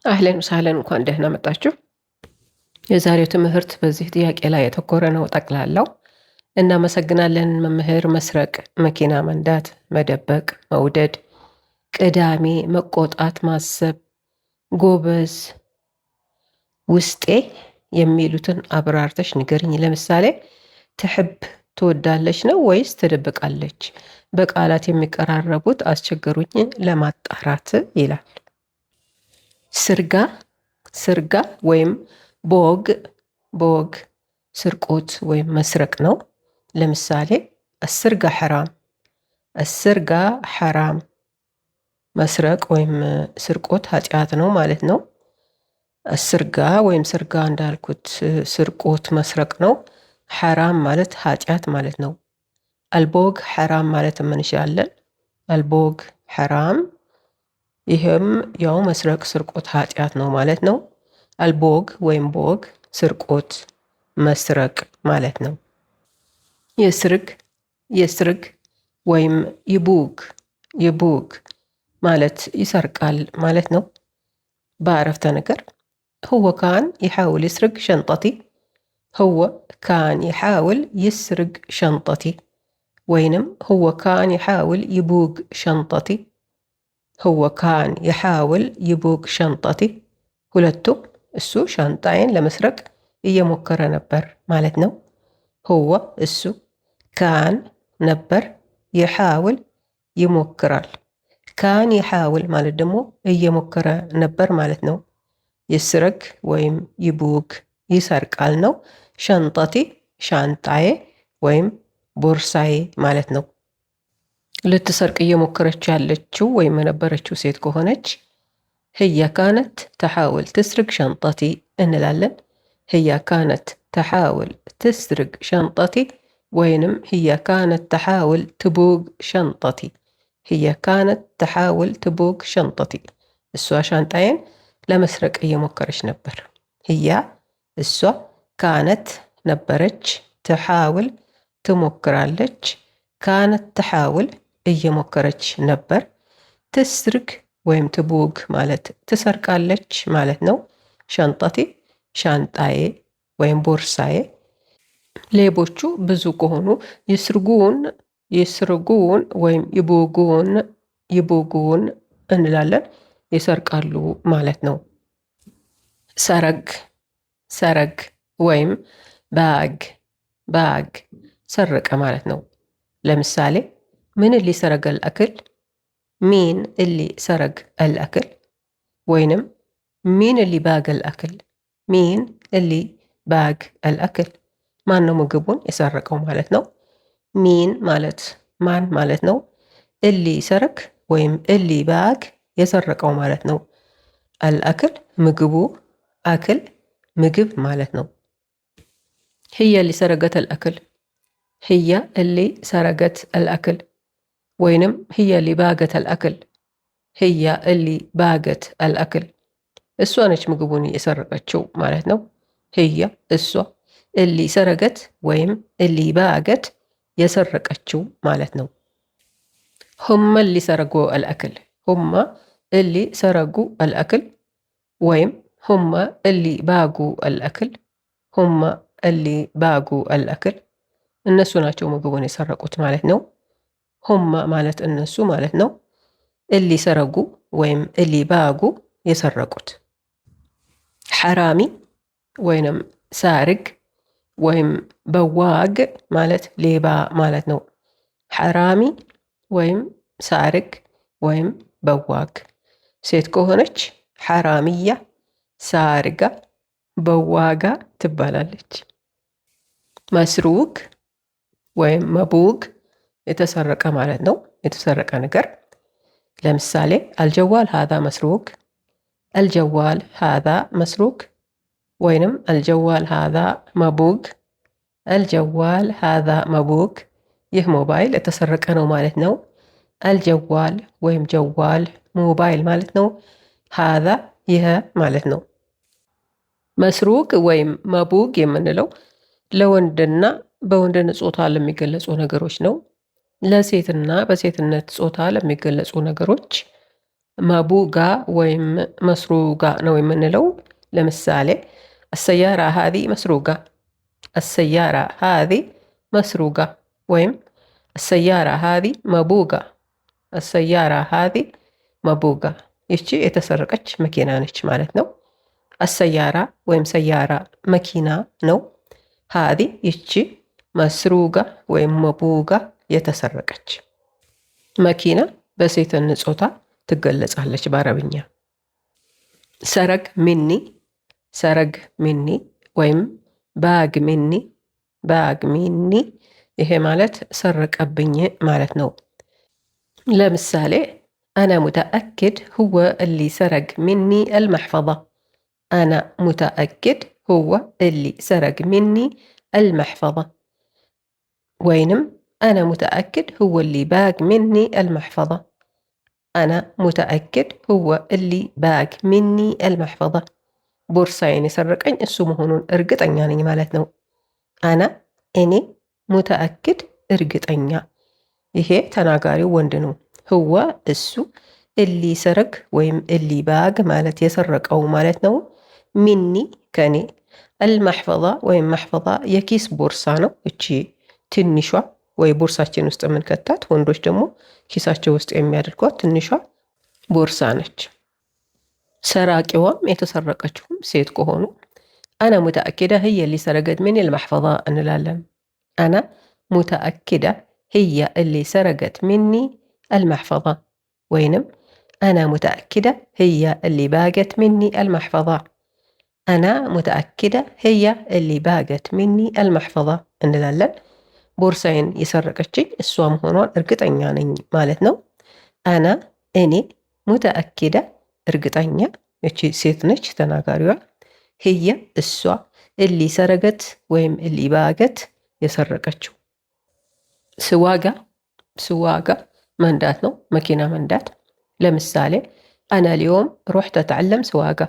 أهلا وسهلا እንኳን ደህና መጣችሁ። የዛሬው ትምህርት በዚህ ጥያቄ ላይ ያተኮረ ነው ጠቅላላው። እናመሰግናለን መምህር። መስረቅ፣ መኪና መንዳት፣ መደበቅ፣ መውደድ፣ ቅዳሜ፣ መቆጣት፣ ማሰብ፣ ጎበዝ፣ ውስጤ የሚሉትን አብራርተሽ ንገርኝ። ለምሳሌ تحب ትወዳለች ነው ወይስ ትደብቃለች? በቃላት የሚቀራረቡት አስቸገሩኝ ለማጣራት ይላል። سرقة سرقة ወይም بوق بوق ስርቆት ወይም መስረቅ ነው። ለምሳሌ السرقة حرام፣ السرقة حرام፣ መስረቅ ወይም ስርቆት ኃጢአት ነው ማለት ነው። السرقة ወይም سرقة እንዳልኩት ስርቆት መስረቅ ነው። حرام ማለት ኃጢአት ማለት ነው። البوق حرام ማለት እንችላለን። البوق حرام፣ ይህም ያው መስረቅ ስርቆት ኃጢአት ነው ማለት ነው። البوق ወይም بوق ስርቆት መስረቅ ማለት ነው። يسرق يسرق ወይም يبوق يبوق ማለት ይሰርቃል ማለት ነው። በአረፍተ ነገር هو كان يحاول يسرق شنطتي፣ هو كان يحاول يسرق شنطتي ወይንም هو كان يحاول يبوق شنطتي፣ هو كان يحاول يبوق شنطتي። ሁለቱም እሱ ሻንጣዬን ለመስረቅ እየሞከረ ነበር ማለት ነው። هو እሱ፣ كان ነበር፣ يحاول ይሞክራል። كان يحاول ማለት ደግሞ እየሞከረ ነበር ማለት ነው። يسرق ወይም يبوق ይሰርቃል ነው። شنطتي ሻንጣዬ ወይም ቦርሳዬ ማለት ነው። ልትሰርቅ እየሞከረች ያለችው ወይም የነበረችው ሴት ከሆነች هي كانت تحاول تسرق شنطتي እንላለን። هي كانت تحاول تسرق شنطتي ወይንም هي كانت تحاول تبوق شنطتي፣ هي كانت تحاول تبوق شنطتي፣ እሷ ሻንጣዬን ለመስረቅ እየሞከረች ነበር። هي እሷ፣ كانت ነበረች፣ تحاول ትሞክራለች፣ كانت تحاول እየሞከረች ነበር። تسرق ወይም تبوق ማለት ትሰርቃለች ማለት ነው። شنطتي ሻንጣዬ ወይም ቦርሳዬ። ሌቦቹ ብዙ ከሆኑ يسرقون يسرقون ወይም يبوقون يبوقون እንላለን። ይሰርቃሉ ማለት ነው። سرق سرق ወይም باق باق ሰረቀ ማለት ነው። ለምሳሌ من اللي سرق الأكل፣ مين اللي سرق الأكل ወይንም مين اللي باق الأكل፣ مين اللي باق الأكل፣ ማን ነው ምግቡን የሰረቀው ማለት ነው። مين ማለት ማን ማለት ነው። اللي سرق ወይም اللي باق የሰረቀው ማለት ነው። الأكل ምግቡ፣ أكل ምግብ ማለት ነው። هي اللي سرقت الأكل፣ هي اللي سرقت الأكل ወይንም هي اللي باقت الأكل፣ هي اللي باقت الأكل እሷ ነች ምግቡን የሰረቀችው ማለት ነው። هي እሷ፣ اللي سرقت ወይም اللي باقت የሰረቀችው ማለት ነው። هم اللي سرقوا الأكل፣ هم اللي سرقوا الأكل ወይም هم اللي باقوا الأكل፣ هم اللي باقوا الأكل እነሱ ናቸው ምግቡን የሰረቁት ማለት ነው። هم ማለት እነሱ ማለት ነው። اللي سرقوا ወይም اللي باقوا የሰረቁት። حرامي ወይንም سارق ወይም بواق ማለት ሌባ ማለት ነው። حرامي ወይም سارق ወይም بواق። ሴት ከሆነች حرامية፣ سارقة፣ بواقة ትባላለች። مسروق ወይም مبوق የተሰረቀ ማለት ነው። የተሰረቀ ነገር ለምሳሌ الجوال هذا مسروق፣ الجوال هذا مسروق ወይንም الجوال هذا مبوق፣ الجوال هذا مبوق፣ ይህ ሞባይል የተሰረቀ ነው ማለት ነው። الجوال ወይም جوال ሞባይል ማለት ነው። هذا ይህ ማለት ነው። مسروق ወይም مبوق የምንለው ለወንድና በወንድነት ጾታ ለሚገለጹ ነገሮች ነው። ለሴትና በሴትነት ጾታ ለሚገለጹ ነገሮች مبوقة ወይም مسروقة ነው የምንለው። ለምሳሌ السيارة هذي مسروقة፣ السيارة هذي مسروقة ወይም السيارة هذي مبوقة፣ السيارة هذي مبوقة። ይቺ የተሰረቀች መኪና ነች ማለት ነው። السيارة ወይም سيارة መኪና ነው። هذي ይቺ مسروقة ወይም مبوقة የተሰረቀች መኪና በሴትን ጾታ ትገለጻለች በአረብኛ። سرق مني سرق مني ወይም باق مني باق مني፣ ይሄ ማለት ሰረቀብኝ ማለት ነው። ለምሳሌ أنا متأكد هو اللي سرق مني المحفظة፣ أنا متأكد هو اللي سرق مني المحفظة ወይንም أنا متأكد هو اللي باق مني المحفظة፣ أنا متأكد هو اللي باق مني المحفظة፣ ቦርሳዬን የሰረቀኝ እሱ መሆኑን እርግጠኛ ነኝ ማለት ነው። أنا እኔ፣ متأكد እርግጠኛ። ይሄ ተናጋሪው ወንድ ነው። هو እሱ፣ اللي سرق ወይም اللي باق ማለት የሰረቀው ማለት ነው። مني ከኔ፣ المحفظة ወይም محفظة የኪስ ቦርሳ ነው። እቺ ትንሿ ወይ ቦርሳችን ውስጥ የምንከታት፣ ወንዶች ደግሞ ኪሳቸው ውስጥ የሚያደርጓት ትንሿ ቦርሳ ነች። ሰራቂዋም የተሰረቀችውም ሴት ከሆኑ أنا متأكدة هي اللي سرقت مني المحفظة እንላለን። أنا متأكدة هي اللي سرقت مني المحفظة ወይንም أنا متأكدة هي اللي باقت مني المحفظة፣ أنا متأكدة هي اللي باقت مني المحفظة እንላለን። ቦርሳዬን የሰረቀችኝ እሷ መሆኗን እርግጠኛ ነኝ ማለት ነው። أنا እኔ፣ متأكدة እርግጠኛ፣ እቺ ሴት ነች ተናጋሪዋ። هي እሷ፣ اللي سرقت ወይም اللي باقت የሰረቀችው። سواقة سواقة መንዳት ነው፣ መኪና መንዳት። ለምሳሌ أنا اليوم رحت أتعلم سواقة፣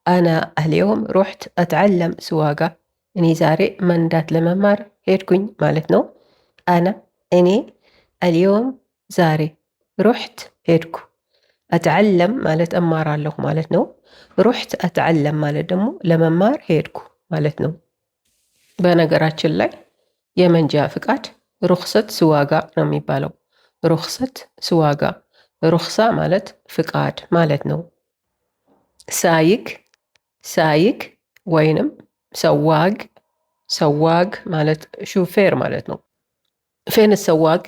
أنا اليوم رحت أتعلم سواقة፣ እኔ ዛሬ መንዳት ለመማር ሄድኩኝ ማለት ነው። أنا እኔ፣ اليوم ዛሬ፣ رحت ሄድኩ፣ أتعلم ማለት እማራለሁ ማለት ነው። رحت أتعلم ማለት ደግሞ ለመማር ሄድኩ ማለት ነው። በነገራችን ላይ የመንጃ ፍቃድ رخصة سواقة ነው የሚባለው። رخصة سواقة፣ رخصة ማለት ፍቃድ ማለት ነው። سايق سايق ወይንም سواق سواق ማለት ሹፌር ማለት ነው። فين السواق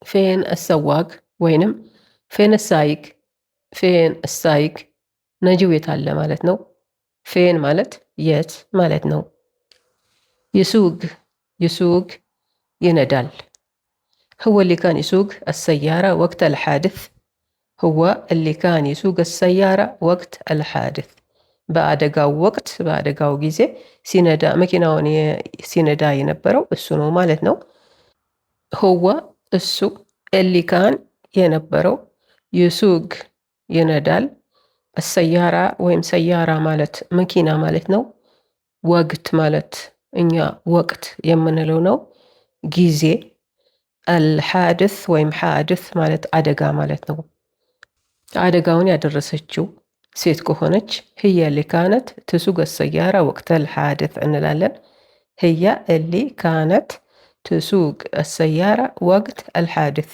فين السواق ወይንም فين السايق فين السايق ነጂው የት አለ ማለት ነው። فين ማለት የት ማለት ነው። يسوق يسوق ይነዳል። هو اللي كان يسوق السيارة وقت الحادث هو اللي كان يسوق السيارة وقت الحادث በአደጋው ወቅት በአደጋው ጊዜ ሲነዳ መኪናውን ሲነዳ የነበረው እሱ ነው ማለት ነው። هو እሱ፣ اللي كان የነበረው፣ يسوق ይነዳል፣ السيارة ወይም سيارة ማለት መኪና ማለት ነው። وقت ማለት እኛ ወቅት የምንለው ነው። ጊዜ። الحادث ወይም حادث ማለት አደጋ ማለት ነው። አደጋውን ያደረሰችው ሴት ከሆነች هي اللي كانت تسوق السيارة وقت الحادث እንላለን። هي اللي كانت تسوق السيارة وقت الحادث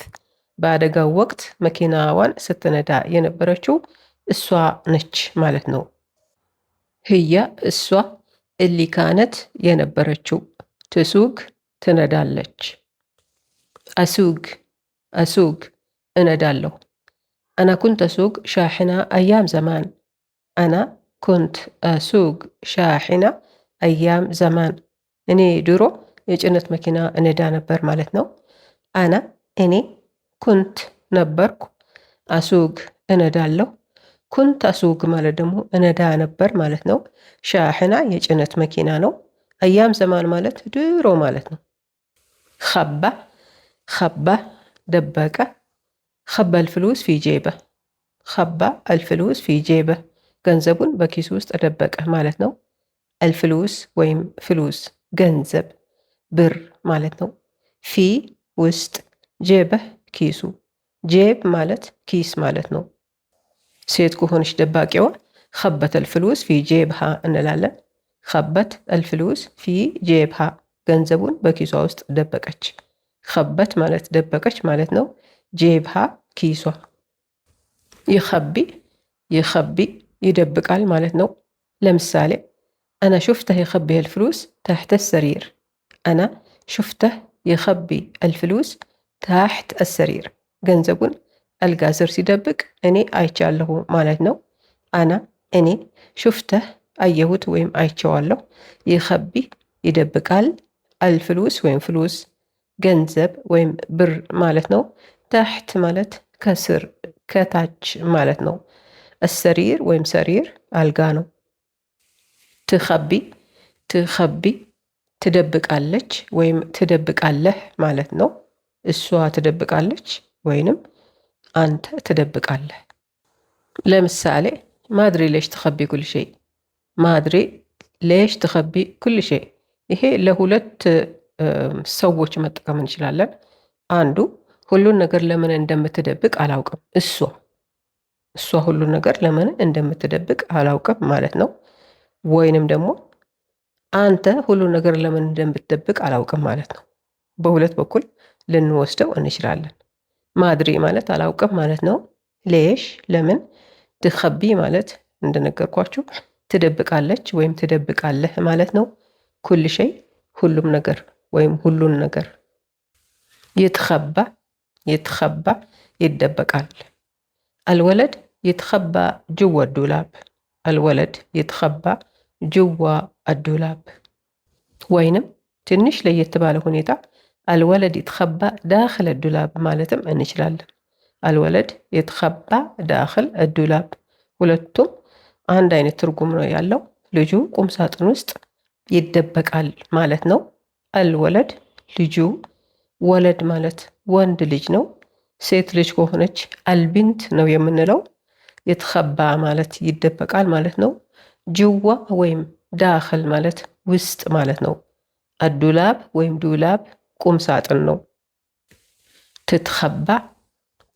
በአደጋው ወቅት መኪናዋን ስትነዳ የነበረችው እሷ ነች ማለት ነው። هي እሷ፣ اللي كانت የነበረችው፣ تسوق ትነዳለች። أسوق أسوق እነዳለሁ። أنا كنت أسوق شاحنة أيام زمان፣ أنا كنت أسوق شاحنة أيام زمان፣ እኔ ድሮ የጭነት መኪና እነዳ ነበር ማለት ነው። أنا እኔ፣ كنت ነበርኩ፣ أسوق እነዳለሁ። كنت أسوق ማለት ደግሞ እነዳ ነበር ማለት ነው። شاحنة የጭነት መኪና ነው። أيام زمان ማለት ድሮ ማለት ነው። خبى خبى ደበቀ። خبى الفلوس في جيبه፣ خبى الفلوس في جيبه ገንዘቡን በኪሱ ውስጥ ደበቀ ማለት ነው። الفلوس ወይም فلوس ገንዘብ ብር ማለት ነው። في ውስጥ፣ جيبه ኪሱ፣ جيب ማለት ኪስ ማለት ነው። ሴት ከሆነች ደባቂዋ خبت الفلوس في جيبها እንላለን። خبت الفلوس في جيبها ገንዘቡን በኪሷ ውስጥ ደበቀች። خبت ማለት ደበቀች ማለት ነው። جيبها ኪሷ። يخبي يخبي ይደብቃል ማለት ነው። ለምሳሌ أنا شفته يخبي الفلوس تحت السرير። أنا شفته يخبي الفلوس تحت السرير ገንዘቡን አልጋ ስር ሲደብቅ እኔ አይቻለሁ ማለት ነው። أنا እኔ፣ شفته አየሁት ወይም አይቼዋለሁ፣ يخبي ይደብቃል፣ الفلوس ወይም فلوس ገንዘብ ወይም ብር ማለት ነው። تحت ማለት ከስር ከታች ማለት ነው። السرير ወይም سرير አልጋ ነው። تخبي تخبي ትደብቃለች ወይም ትደብቃለህ ማለት ነው። እሷ ትደብቃለች ወይንም አንተ ትደብቃለህ። ለምሳሌ ما أدري ليش تخبي كل شيء፣ ما أدري ليش تخبي كل شيء። ይሄ ለሁለት ሰዎች መጠቀም እንችላለን። አንዱ ሁሉን ነገር ለምን እንደምትደብቅ አላውቅም፣ እሷ ሁሉን ነገር ለምን እንደምትደብቅ አላውቅም ማለት ነው። ወይንም ደግሞ አንተ ሁሉን ነገር ለምን እንደምትደብቅ አላውቅም ማለት ነው። በሁለት በኩል ልንወስደው እንችላለን። ما أدري ማለት አላውቅም ማለት ነው። ليش ለምን፣ تخبي ማለት እንደነገርኳችሁ ትደብቃለች ወይም ትደብቃለህ ማለት ነው። كل شيء ሁሉም ነገር ወይም ሁሉን ነገር። يتخبى يتخبى ይደበቃል። الولد يتخبى جوا الدولاب الولد يتخبى جوا الدولاب። ወይንም ትንሽ ለየት ባለ ሁኔታ الولد يتخبى داخل الدولاب ማለትም እንችላለን። الولد يتخبى داخل الدولاب ሁለቱም አንድ አይነት ትርጉም ነው ያለው። ልጁ ቁም ሳጥን ውስጥ ይደበቃል ማለት ነው። الولد ልጁ፣ ولد ማለት ወንድ ልጅ ነው። ሴት ልጅ ከሆነች البنت ነው የምንለው። يتخبى ማለት ይደበቃል ማለት ነው። جوا ወይም داخل ማለት ውስጥ ማለት ነው። الدولاب ወይም دولاب ቁም ሳጥን ነው። تتخبى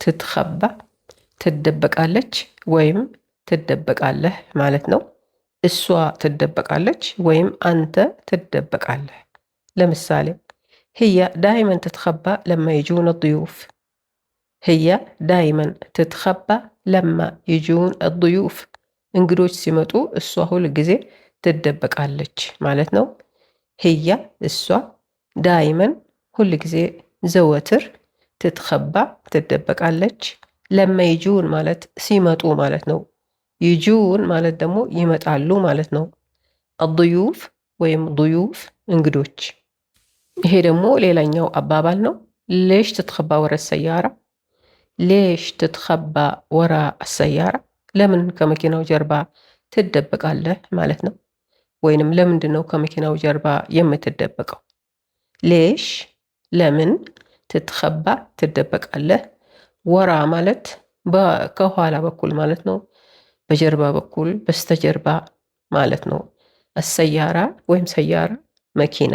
تتخبى ትደበቃለች ወይም ትደበቃለህ ማለት ነው። እሷ ትደበቃለች ወይም አንተ ትደበቃለህ። ለምሳሌ هي دايما تتخبى لما يجون الضيوف هي دايما تتخبى لما يجون الضيوف እንግዶች ሲመጡ እሷ ሁል ጊዜ ትደበቃለች ማለት ነው። هي እሷ፣ دايما ሁል ጊዜ ዘወትር፣ تتخبى ትደበቃለች። لما يجون ማለት ሲመጡ ማለት ነው። يجون ማለት ደግሞ ይመጣሉ ማለት ነው። الضيوف ወይም ضيوف እንግዶች። ይሄ ደግሞ ሌላኛው አባባል ነው። ليش تتخبى ورا السيارة ليش تتخبى ورا السيارة ለምን ከመኪናው ጀርባ ትደበቃለህ ማለት ነው። ወይንም ለምንድን ነው ከመኪናው ጀርባ የምትደበቀው? ليش ለምን፣ تتخبى ትደበቃለህ፣ ورا ማለት ከኋላ በኩል ማለት ነው። በጀርባ በኩል በስተጀርባ ማለት ነው። السيارة ወይም سيارة መኪና።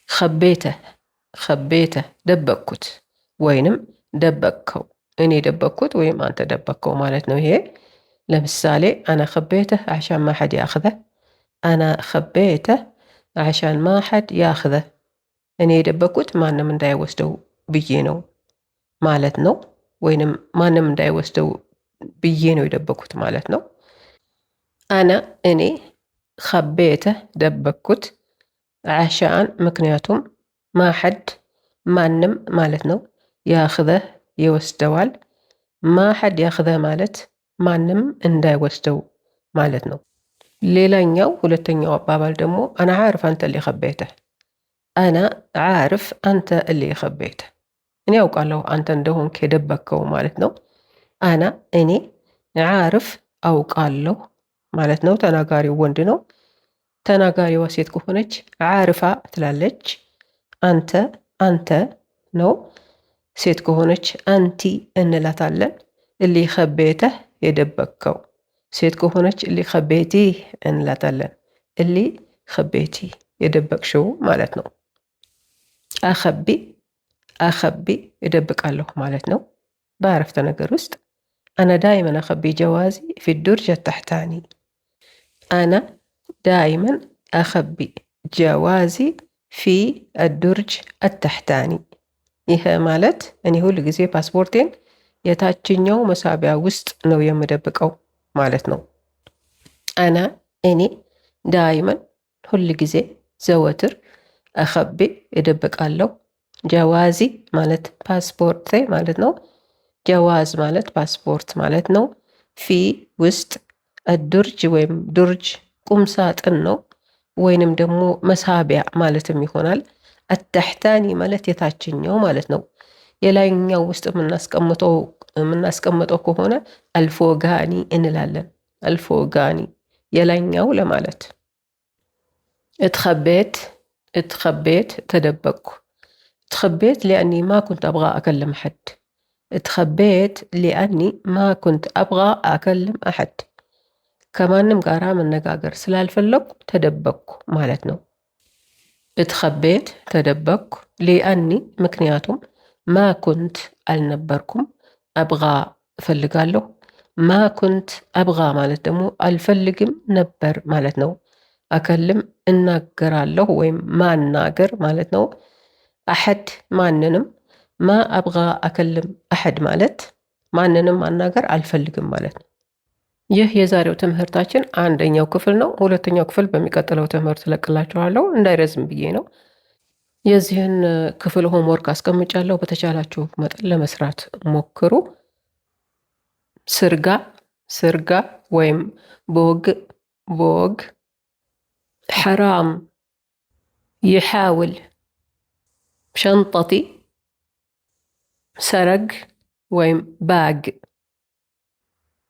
خبيته خبيته ደበቅኩት ወይንም ደበቅከው፣ እኔ ደበቅኩት ወይም አንተ ደበቅከው ማለት ነው። ይሄ ለምሳሌ أنا خبيته عشان ما حد ياخذه፣ أنا خبيته عشان ما حد ياخذه፣ እኔ የደበቅኩት ማንም እንዳይወስደው ብዬ ነው ማለት ነው። ወይንም ማንም እንዳይወስደው ብዬ ነው የደበቅኩት ማለት ነው። أنا እኔ፣ خبيته ደበቅኩት፣ عشان ምክንያቱም፣ ما حد ማንም ማለት ነው፣ ياخذه ይወስደዋል። ما حد ياخذه ማለት ማንም እንዳይወስደው ማለት ነው። ሌላኛው ሁለተኛው አባባል ደግሞ أنا عارف أنت اللي خبيته፣ أنا عارف أنت اللي خبيته፣ እኔ አውቃለሁ አንተ እንደሆንክ የደበቅከው ማለት ነው። أنا እኔ፣ عارف አውቃለሁ ማለት ነው። ተናጋሪው ወንድ ነው። ተናጋሪዋ ሴት ከሆነች عارفة ትላለች። አንተ አንተ ነው። ሴት ከሆነች أنتِ እንላታለን። اللي خبيته የደበቅከው፣ ሴት ከሆነች اللي خبيتيه እንላታለን። اللي خبيتيه የደበቅሽው ማለት ነው። أخبي أخبي እደብቃለሁ ማለት ነው። በአረፍተ ነገር ውስጥ أنا دايما أخبي جوازي في الدرج التحتاني. أنا دايما أخبي جوازي في الدرج التحتاني። ይህ ማለት እኔ ሁል ጊዜ ፓስፖርቴን የታችኛው መሳቢያ ውስጥ ነው የምደብቀው ማለት ነው። أنا እኔ፣ دايما ሁል ጊዜ ዘወትር፣ أخبي እደብቃለሁ፣ جوازي ማለት ፓስፖርቴ ማለት ነው። جواز ማለት ፓስፖርት ማለት ነው። في ውስጥ፣ الدرج ወይም درج ቁም ሳጥን ነው ወይንም ደግሞ መሳቢያ ማለትም ይሆናል። التحتاني ማለት የታችኛው ማለት ነው። የላይኛው ውስጥ የምናስቀምጠው ከሆነ الفوقاني እንላለን። الفوقاني የላይኛው ለማለት። اتخبيت اتخبيت ተደበቅኩ። اتخبيت لأني ما كنت أبغى أكلم أحد. اتخبيت لأني ما كنت أبغى أكلم أحد. ከማንም ጋራ መነጋገር ስላልፈለግኩ ተደበቅኩ ማለት ነው። اتخبيت ተደበቅኩ፣ لأني ምክንያቱም፣ ما كنت አልነበርኩም፣ أبغى እፈልጋለሁ፣ ما كنت أبغى ማለት ደግሞ አልፈልግም ነበር ማለት ነው። أكلم እናገራለሁ ወይም ማናገር ማለት ነው። أحد ማንንም፣ ما أبغى أكلم أحد ማለት ማንንም ማናገር አልፈልግም ማለት ነው። ይህ የዛሬው ትምህርታችን አንደኛው ክፍል ነው። ሁለተኛው ክፍል በሚቀጥለው ትምህርት እለቅላችኋለሁ። እንዳይረዝም ብዬ ነው። የዚህን ክፍል homework አስቀምጫለሁ። በተቻላችሁ መጠን ለመስራት ሞክሩ። سرقة سرقة ወይም بوق بوق፣ حرام፣ يحاول፣ شنطتي፣ سرق ወይም باق፣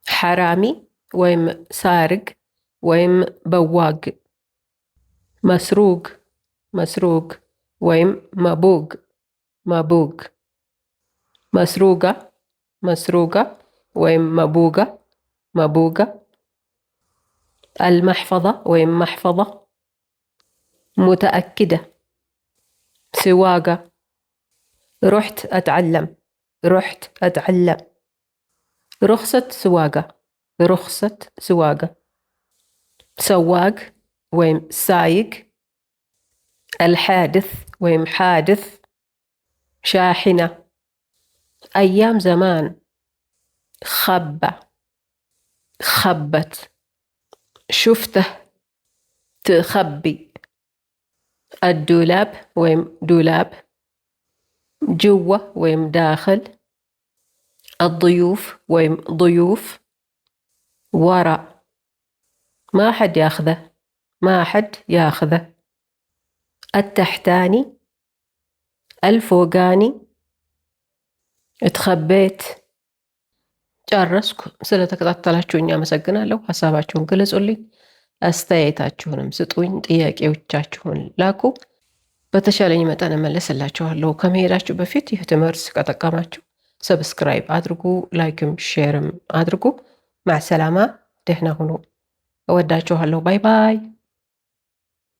حرامي ወይም سارق ወይም بواق፣ مسروق مسروق ወይም مبوق مبوق፣ مسروقة مسروقة ወይም مبوقة مبوقة፣ المحفظة ወይም محفظة፣ متأكدة፣ سواقة፣ رحت أتعلم رحت أتعلم፣ رخصة سواقة رخصة سواقة፣ سواق ወይም سايق፣ الحادث ወይም حادث፣ شاحنة፣ أيام زمان፣ خبى خبت፣ شفته تخبي፣ الدولاب ወይም دولاب፣ جوا ወይም داخل፣ الضيوف ወይም ضيوف፣ ورا፣ ما حد ياخذه ما حد ياخذه፣ التحتاني الفوقاني፣ اتخبيت። ጨረስኩ። ስለተከታተላችሁኝ አመሰግናለሁ። ሀሳባችሁን ግለጹልኝ፣ አስተያየታችሁንም ስጡኝ፣ ጥያቄዎቻችሁን ላኩ። በተሻለኝ መጠን እመልስላችኋለሁ። ከመሄዳችሁ በፊት ይህ ትምህርት ከጠቀማችሁ subscribe አድርጉ፣ like ም share ም አድርጉ። مع السلامة። ደህና ሁኑ። እወዳችኋለሁ። Bye bye።